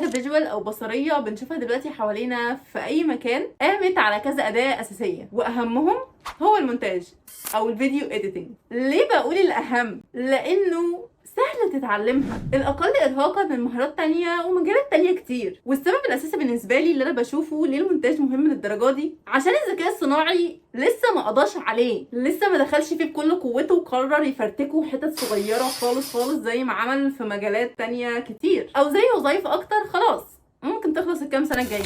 حاجة visual او بصريه بنشوفها دلوقتي حوالينا في اي مكان قامت على كذا اداه اساسيه، واهمهم هو المونتاج او ال video editing. ليه بقول الاهم؟ لانه سهل تتعلمها، الأقل إرهاقا من مهارات تانية ومجالات تانية كتير. والسبب الأساسي بالنسبة لي اللي أنا بشوفه ليه المونتاج مهم للدرجة دي، عشان الذكاء الصناعي لسه ما قضاش عليه، لسه ما دخلش فيه بكل قوته وقرر يفرتكه حتت صغيرة خالص خالص زي ما عمل في مجالات تانية كتير، أو زي وظايف أكتر خلاص ممكن تخلص الكام سنة الجاية.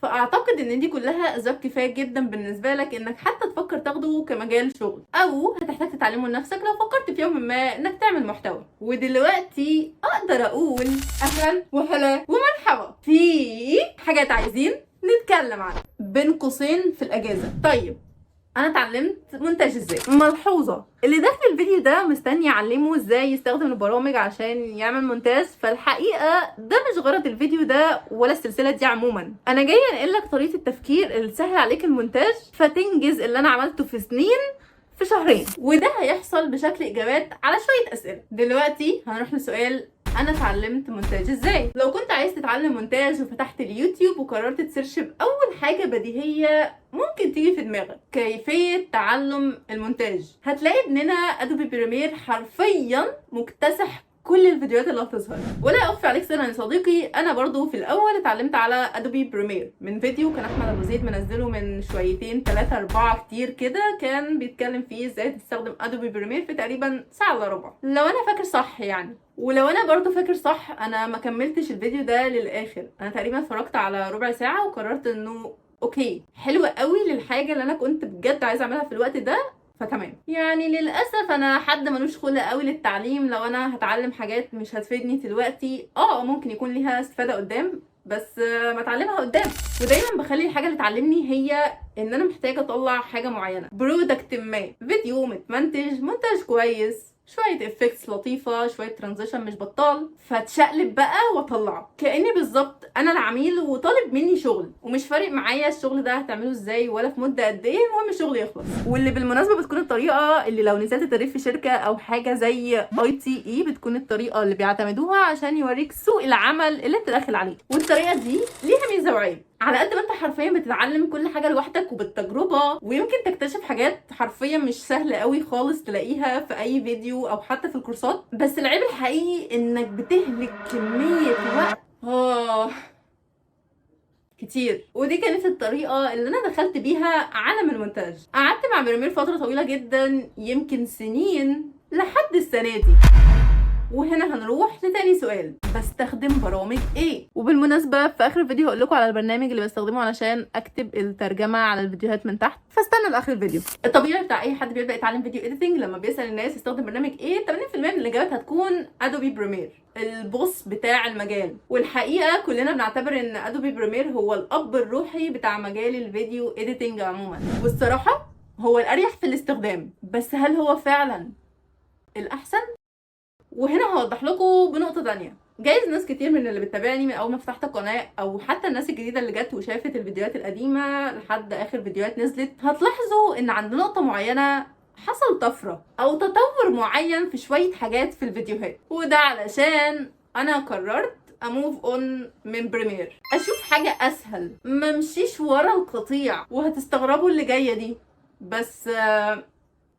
فاعتقد ان دي كلها اسباب كفاية جدا بالنسبة لك انك حتى تفكر تاخده كمجال شغل، او هتحتاج تتعلمه لنفسك لو فكرت في يوم ما انك تعمل محتوى. ودلوقتي اقدر اقول اهلا وهلا ومرحبا في حاجات عايزين نتكلم عنها بين قوسين في الاجازه. طيب، انا اتعلمت مونتاج ازاي؟ ملحوظه: اللي داخل الفيديو ده مستني اعلمه ازاي يستخدم البرامج عشان يعمل مونتاج، فالحقيقة ده مش غرض الفيديو ده ولا السلسلة دي عموما. انا جاية انقل لك طريقه التفكير اللي تسهل عليك المونتاج، فتنجز اللي انا عملته في سنين في شهرين، وده هيحصل بشكل اجابات على شوية اسئله. دلوقتي هنروح لسؤال: انا اتعلمت مونتاج ازاي؟ لو كنت عايز تتعلم مونتاج وفتحت اليوتيوب وقررت ت search، باول حاجة بديهية ممكن تيجي في دماغك كيفية تعلم المونتاج، هتلاقي ابننا Adobe Premiere حرفيا مكتسح كل الفيديوهات اللي هتظهر. ولا اخفي عليك سرا يا صديقي، انا برضو في الاول اتعلمت على Adobe Premiere من فيديو كان احمد ابو زيد منزله من شويتين ثلاثة أربعة كتير كده، كان بيتكلم فيه ازاي تستخدم Adobe Premiere في تقريبا ساعة الا ربع لو انا فاكر صح يعني. ولو انا برضو فاكر صح، انا ما كملتش الفيديو ده للاخر، انا تقريبا اتفرجت على ربع ساعة وقررت انه okay، حلوة قوي للحاجة اللي انا كنت بجد عايزه اعملها في الوقت ده، فتمام. يعني للاسف انا حد ملوش خلق قوي للتعليم. لو انا هتعلم حاجات مش هتفيدني دلوقتي، ممكن يكون ليها استفاده قدام، بس ما اتعلمها قدام. ودايما بخلي الحاجة اللي تعلمني هي ان انا محتاجه اطلع حاجة معينه، product ما، فيديو متمنتج مونتاج كويس، شوية effects لطيفه، شوية transition مش بطال، فتشقلب بقى واطلعه كاني بالظبط انا العميل وطالب مني شغل، ومش فارق معايا الشغل ده هتعمله ازاي ولا في مده قد ايه، المهم الشغل يخلص. واللي بالمناسبة بتكون الطريقة اللي لو نزلت تدريب في شركة او حاجة زي ITI بتكون الطريقة اللي بيعتمدوها عشان يوريك سوق العمل اللي انت داخل عليه. والطريقة دي ليها ميزة وعيب. على قد ما انت حرفيا بتتعلم كل حاجة لوحدك وبالتجربه، ويمكن تكتشف حاجات حرفيا مش سهلة قوي خالص تلاقيها في اي فيديو او حتى في الكورسات، بس العيب الحقيقي انك بتهلك كمية وقت كتير. ودي كانت الطريقة اللي أنا دخلت بيها عالم المونتاج. قعدت مع Premiere فترة طويلة جدا، يمكن سنين، لحد السنة دي. وهنا هنروح لتاني سؤال: بستخدم برامج ايه؟ وبالمناسبة في اخر الفيديو هقول لكم على البرنامج اللي بستخدمه علشان اكتب الترجمة على الفيديوهات من تحت، فاستنى لاخر الفيديو. الطبيعي بتاع اي حد بيبدا يتعلم video editing، لما بيسال الناس يستخدم برنامج ايه، 80% من الاجابات هتكون Adobe Premiere، ال boss بتاع المجال. والحقيقة كلنا بنعتبر ان Adobe Premiere هو الاب الروحي بتاع مجال ال video editing عموما، والصراحة هو الاريح في الاستخدام، بس هل هو فعلا الاحسن؟ وهنا هوضح لكم بنقطة تانية. جايز ناس كتير من اللي بتتابعني من اول ما فتحت القناة، او حتى الناس الجديدة اللي جت وشافت الفيديوهات القديمة لحد اخر فيديوهات نزلت، هتلاحظوا ان عند نقطة معينة حصل طفرة او تطور معين في شوية حاجات في الفيديوهات، وده علشان انا قررت ا move on من Premiere، اشوف حاجة اسهل، ما امشيش ورا القطيع. وهتستغربوا اللي جاية دي، بس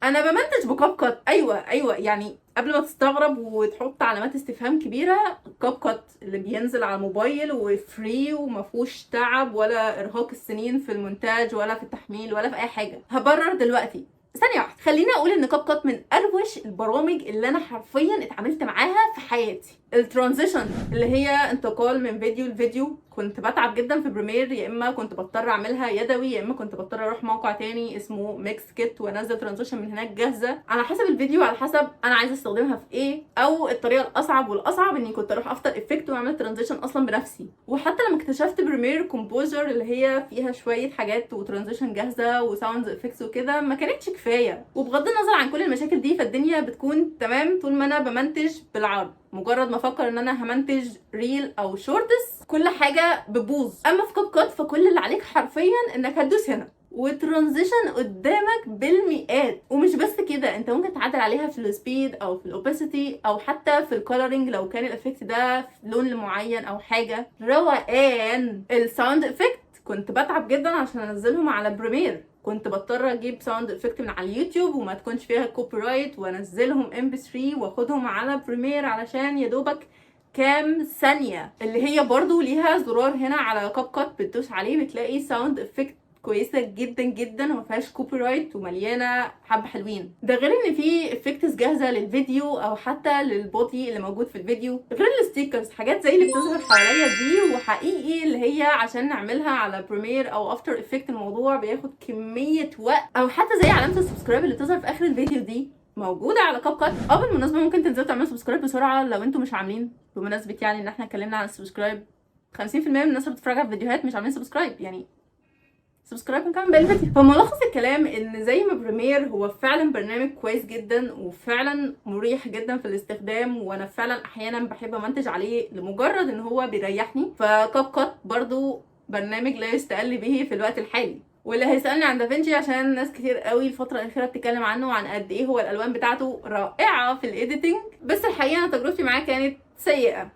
انا بمنتج ب CapCut. ايوه، يعني قبل ما تستغرب وتحط علامات استفهام كبيره، CapCut اللي بينزل على الموبايل و free وما فيهوش تعب ولا ارهاق السنين في المونتاج ولا في التحميل ولا في اي حاجه. هبرر دلوقتي، ثانية واحدة. خليني اقول ان CapCut من اروش البرامج اللي انا حرفيا اتعاملت معاها في حياتي. ال transition اللي هي انتقال من فيديو لفيديو، كنت بتعب جدا في Premiere، يا اما كنت بضطر اعملها يدوي، يا اما كنت بضطر اروح موقع تاني اسمه Mixkit وانزل transition من هناك جاهزة على حسب الفيديو، على حسب انا عايزه استخدمها في ايه. او الطريقة الاصعب والاصعب اني كنت اروح After Effects واعمل transition اصلا بنفسي. وحتى لما اكتشفت Premiere Composer اللي هي فيها شوية حاجات و transition جاهزة و sound effects وكده، ما كانتش كفايه. وبغض النظر عن كل المشاكل دي، فالدنيا بتكون تمام طول ما انا بمنتج بالعرض. مجرد ما افكر ان انا همنتج reel او shorts، كل حاجة بتبوظ. اما في CapCut فكل اللي عليك حرفيا انك هتدوس هنا. و transition قدامك بالمئات. ومش بس كده، انت ممكن تعدل عليها في ال speed او في ال opacity او حتى في ال coloring لو كان ال effect ده في لون معين او حاجه. روقان. ال sound effect كنت بتعب جدا عشان انزلهم على Premiere، كنت بضطر اجيب sound effect من على اليوتيوب وما تكونش فيها copyright وانزلهم MP3 واخدهم على Premiere علشان يا دوبك كام ثانية. اللي هي برضو ليها زرار هنا على CapCut بتدوس عليه بتلاقي sound effect كويسة جدا جدا وما فيهاش copyright ومليانة حبه حلوين. ده غير ان في effects جاهزة للفيديو او حتى لل body اللي موجود في الفيديو، غير ال stickers، حاجات زي اللي بتظهر حواليا دي. وحقيقي اللي هي عشان نعملها على Premiere او After Effect الموضوع بياخد كمية وقت، او حتى زي علامة ال subscribe اللي بتظهر في اخر الفيديو دي موجودة على CapCut. اه بالمناسبه، ممكن تنزلوا تعملوا subscribe بسرعة لو انتوا مش عاملين. بمناسبة يعني ان احنا اتكلمنا عن ال subscribe، 50% من الناس اللي بتتفرج على الفيديوهات مش عاملين subscribe، يعني subscribe ونكمل باقي الفيديو. فملخص الكلام ان زي ما Premiere هو فعلا برنامج كويس جدا وفعلا مريح جدا في الاستخدام، وانا فعلا احيانا بحب امنتج عليه لمجرد ان هو بيريحني، ف CapCut برضو برنامج لا يستقل به في الوقت الحالي. واللي هيسالني عن دافنشي، عشان ناس كتير قوي الفترة الاخيرة بتتكلم عنه وعن قد ايه هو الالوان بتاعته رائعة في ال editing، بس الحقيقة انا تجربتي معاه كانت سيئه،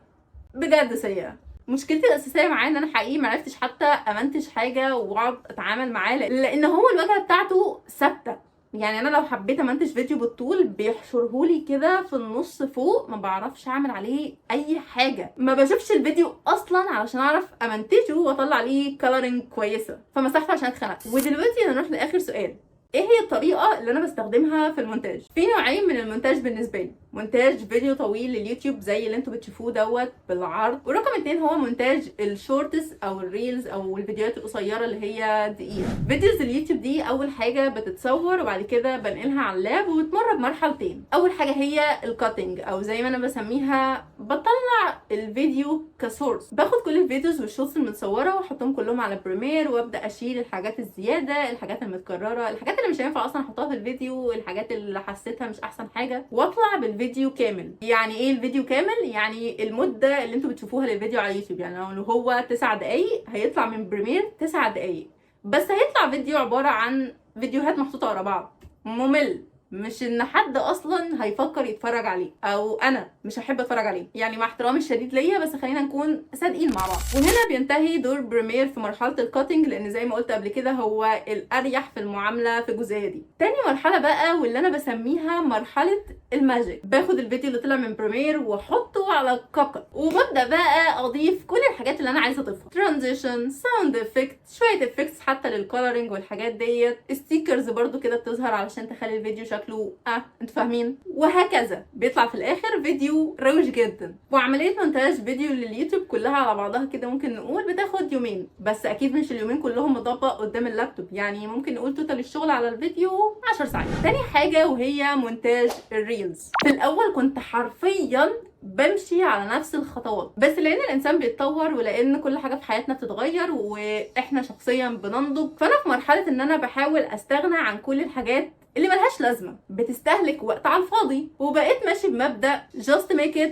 بجد سيئه. مشكلتي الاساسية معاه ان انا حقيقي معرفتش حتى امنتج حاجة واقعد اتعامل معاه، لان هو الواجهة بتاعته ثابته. يعني انا لو حبيت امنتج فيديو بالطول بيحشرهولي كده في النص فوق، ما بعرفش اعمل عليه اي حاجه، ما بشوفش الفيديو اصلا علشان اعرف امنتجه واطلع عليه coloring كويسه، فمسحته عشان اتخنقت. ودلوقتي هنروح لاخر سؤال: ايه هي الطريقة اللي انا بستخدمها في المونتاج؟ في نوعين من المونتاج بالنسبة لي: مونتاج فيديو طويل لليوتيوب زي اللي انتوا بتشوفوه دوت بالعرض، ورقم اتنين هو مونتاج ال shorts او ال reels او الفيديوهات القصيرة اللي هي دقيقه. videos اليوتيوب دي اول حاجة بتتصور وبعد كده بنقلها على اللاب وبتمر بمرحلتين. اول حاجة هي ال cutting، او زي ما انا بسميها بطلع الفيديو ك source. باخد كل ال videos وال shots المتصوره واحطهم كلهم على Premiere وابدا اشيل الحاجات الزياده، الحاجات المتكرره، الحاجات اللي مش هينفع اصلا احطها في الفيديو، الحاجات اللي حسيتها مش احسن حاجه، واطلع بالفيديو كامل. يعني ايه الفيديو كامل؟ يعني المدة اللي انتوا بتشوفوها للفيديو على اليوتيوب. يعني لو هو 9 دقايق هيطلع من Premiere 9 دقايق، بس هيطلع فيديو عبارة عن فيديوهات محطوطة ورا بعض، ممل، مش ان حد اصلا هيفكر يتفرج عليه، او انا مش هحب اتفرج عليه، يعني مع احترامي الشديد ليا، بس خلينا نكون صادقين مع بعض. وهنا بينتهي دور Premiere في مرحلة ال cutting، لان زي ما قلت قبل كده هو الاريح في المعاملة في الجزئية دي. تاني مرحلة بقى، واللي انا بسميها مرحلة ال magic، باخد الفيديو اللي طلع من Premiere واحطه على CapCut وببدا بقى اضيف كل الحاجات اللي انا عايزه اضيفها: transition، sound effect، شوية effects حتى لل coloring والحاجات ديت، stickers برضو كده بتظهر علشان تخلي الفيديو شكله انتوا فاهمين، وهكذا. بيطلع في الاخر فيديو روش جدا. وعملية مونتاج فيديو لليوتيوب كلها على بعضها كده ممكن نقول بتاخد يومين، بس اكيد مش اليومين كلهم مطبق قدام اللابتوب، يعني ممكن نقول total الشغل على الفيديو 10 ساعات. تاني حاجة وهي مونتاج ال reels. في الاول كنت حرفيا بمشي على نفس الخطوات، بس لان الانسان بيتطور ولان كل حاجة في حياتنا بتتغير واحنا شخصيا بننضج، فانا في مرحلة ان انا بحاول استغنى عن كل الحاجات اللي ملهاش لازمه بتستهلك وقت على الفاضي، وبقيت ماشي بمبدا just make it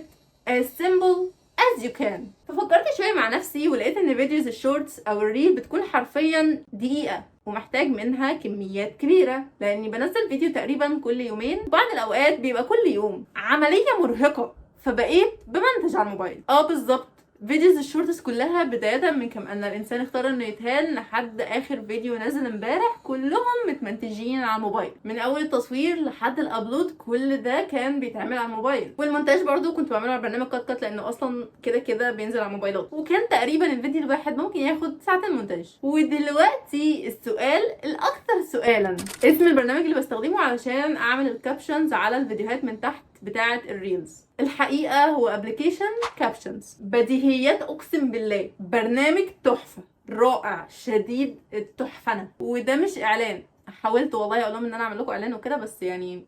as simple as you can. ففكرت شوية مع نفسي ولقيت ان videos ال shorts او ال reel بتكون حرفيا دقيقة ومحتاج منها كميات كبيرة، لاني بنزل فيديو تقريبا كل يومين، بعض الاوقات بيبقى كل يوم، عملية مرهقه. فبقيت بمنتج على الموبايل. اه بالظبط، videos ال shorts كلها بداية من كم ان الانسان اختار انه يتهان لحد اخر فيديو نزل امبارح كلهم متمنتجين على الموبايل، من اول التصوير لحد ال upload كل ده كان بيتعمل على الموبايل. والمونتاج برضو كنت بعمله على برنامج CapCut لانه اصلا كده كده بينزل على الموبايلات، وكان تقريبا الفيديو الواحد ممكن ياخد ساعتين مونتاج. ودلوقتي السؤال الاكثر سؤالا: اسم البرنامج اللي بستخدمه علشان اعمل ال captions على الفيديوهات من تحت بتاعه ال reels؟ الحقيقة هو application Captions. بديهيات، اقسم بالله برنامج تحفه، رائع، شديد التحفنه. وده مش اعلان، حاولت والله اقول لهم ان انا اعمل لكم اعلان وكده، بس يعني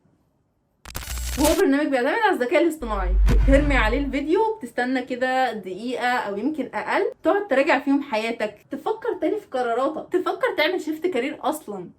هو برنامج بيعتمد على الذكاء الاصطناعي. بترمي عليه الفيديو، بتستنى كده دقيقة أو يمكن أقل، تقعد تراجع فيهم حياتك، تفكر تاني في قراراتك، تفكر تعمل shift career أصلا.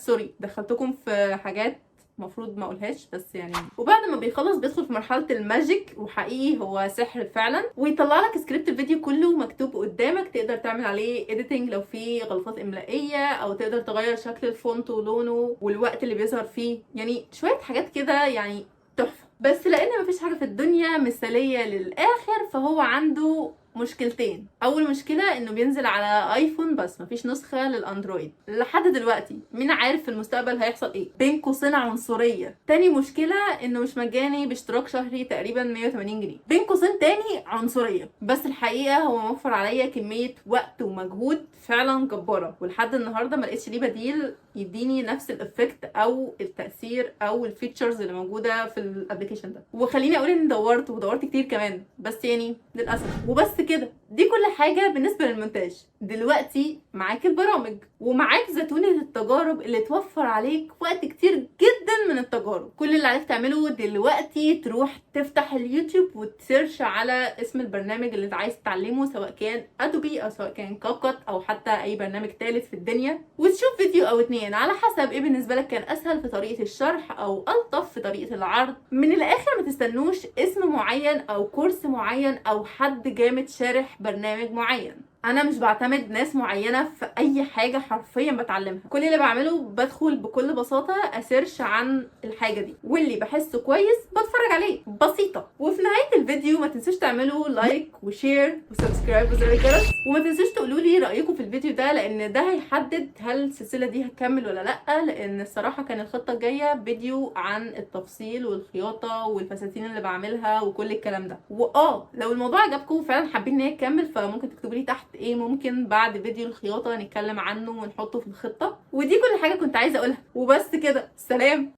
Sorry، دخلتكم في حاجات المفروض ما اقولهاش بس يعني. وبعد ما بيخلص بيدخل في مرحلة ال magic، وحقيقي هو سحر فعلا، ويطلع لك سكريبت الفيديو كله مكتوب قدامك، تقدر تعمل عليه editing لو في غلطات املائيه، او تقدر تغير شكل ال font ولونه والوقت اللي بيظهر فيه، يعني شوية حاجات كده يعني تحفة. بس لان مفيش حاجة في الدنيا مثاليه للاخر، فهو عنده مشكلتين. اول مشكلة انه بينزل على iPhone بس، مفيش نسخه لل Android لحد دلوقتي، مين عارف في المستقبل هيحصل ايه، بين قوسين عنصرية. تاني مشكلة انه مش مجاني، باشتراك شهري تقريبا 180 جنيه، بين قوسين تاني عنصريه. بس الحقيقة هو موفر عليا كمية وقت ومجهود فعلا جباره، ولحد النهارده ما لقيتش ليه بديل يديني نفس ال effect او التاثير او ال features اللي موجودة في ال application ده. وخليني اقول اني دورت ودورت كتير كمان، بس يعني للاسف. وبس كده، دي كل حاجة بالنسبة للمونتاج. دلوقتي معاك البرامج ومعاك زتونه التجارب اللي توفر عليك وقت كتير جدا من التجارب. كل اللي عليك تعمله دلوقتي تروح تفتح اليوتيوب وت search على اسم البرنامج اللي انت عايز تتعلمه، سواء كان Adobe او سواء كان CapCut او حتى اي برنامج تالت في الدنيا، وتشوف فيديو او اتنين على حسب ايه بالنسبة لك كان اسهل في طريقه الشرح او الطف في طريقه العرض. من الاخر ما تستنوش اسم معين او كورس معين او حد جامد شارح برنامج معين. انا مش بعتمد ناس معينة في اي حاجة حرفيا بتعلمها، كل اللي بعمله بدخل بكل بساطة ا search عن الحاجة دي، واللي بحسه كويس بتفرج عليه، بسيطه. وفي نهاية الفيديو ما تنسوش تعملوا like و share و subscribe وزر الجرس، وما تنسوش تقولوا لي رايكم في الفيديو ده، لان ده هيحدد هل السلسلة دي هتكمل ولا لا. لان الصراحة كان الخطة الجاية فيديو عن التفصيل والخياطه والفساتين اللي بعملها وكل الكلام ده. واه لو الموضوع عجبكم وفعلا حابين ان هي تكمل، فممكن تكتبوا لي تحت ايه ممكن بعد فيديو الخياطة نتكلم عنه ونحطه في الخطه. ودي كل حاجة كنت عايزه اقولها، وبس كده، سلام.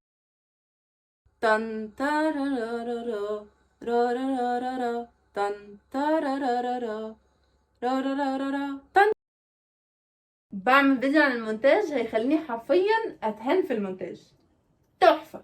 تن تارارارا رارارارا تن تارارارا رارارارا تن. بعمل فيديو عن المونتاج هيخليني حرفيا اتهان في المونتاج، تحفه.